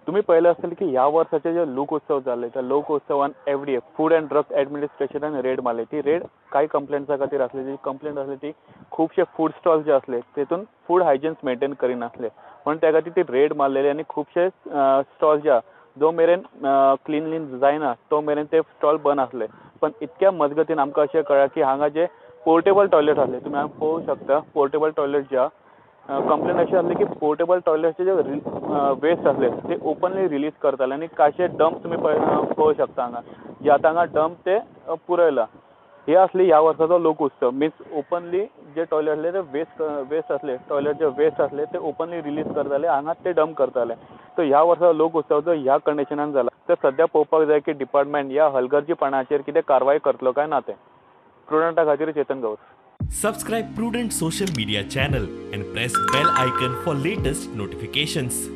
तुम्ही पळयलें आसतलें की ह्या वर्साचे जे लोकोत्सव जाल्ले त्या लोकोत्सवान FDA, food and drug ऍडमिनिस्ट्रेशनान रेड मारली. ती रेड कांय कंप्लेंट्सा खातीर आसली. जी कंप्लेंट आसली ती खुबशे फूड स्टॉल जे आसले तेतून फूड हायजीन्स मेंटेन करिनासले, म्हणून त्या खातीर ती रेड मारलेली. आनी खुबशे स्टॉल जे जो मेरेन क्लिनलीन जायना तो मेरेन ते स्टॉल बंद आसले. पण इतक्या मजगतीन आमकां अशें कळ्ळां की हांगा जे पोर्टेबल टॉयलेट आसले, तुमी हांगा पळोवंक शकता पोर्टेबल टॉयलेट जे आहा, कंप्लेन अशी आसली की पोर्टेबल टॉयलेटचे जे वेस्ट आसले ते ओपनली रिलीज करताले आनी कांयशे डंप तुमी पळोवंक शकता हांगा, जे आतां हांगा डंप ते पुरयला. हे आसली ह्या वर्साचो लोकोत्सव. मिन्स ओपनली जे टॉयलेट आसले ते वेस्ट आसले, टॉयलेट जे वेस्ट आसले ते ओपनली रिलीज करताले, हांगा ते डंप करताले. सो ह्या वर्सा लोकोत्सव जो ह्या कंडिशनान जाला. तर सद्या पळोवपाक जाय की डिपार्टमेंट ह्या हलगर्जीपणाचेर कितें कारवाय करतलो काय ना तें. प्रुडंटा खातीर Chetan Gawas. Subscribe Prudent social media channel and press bell icon for latest notifications.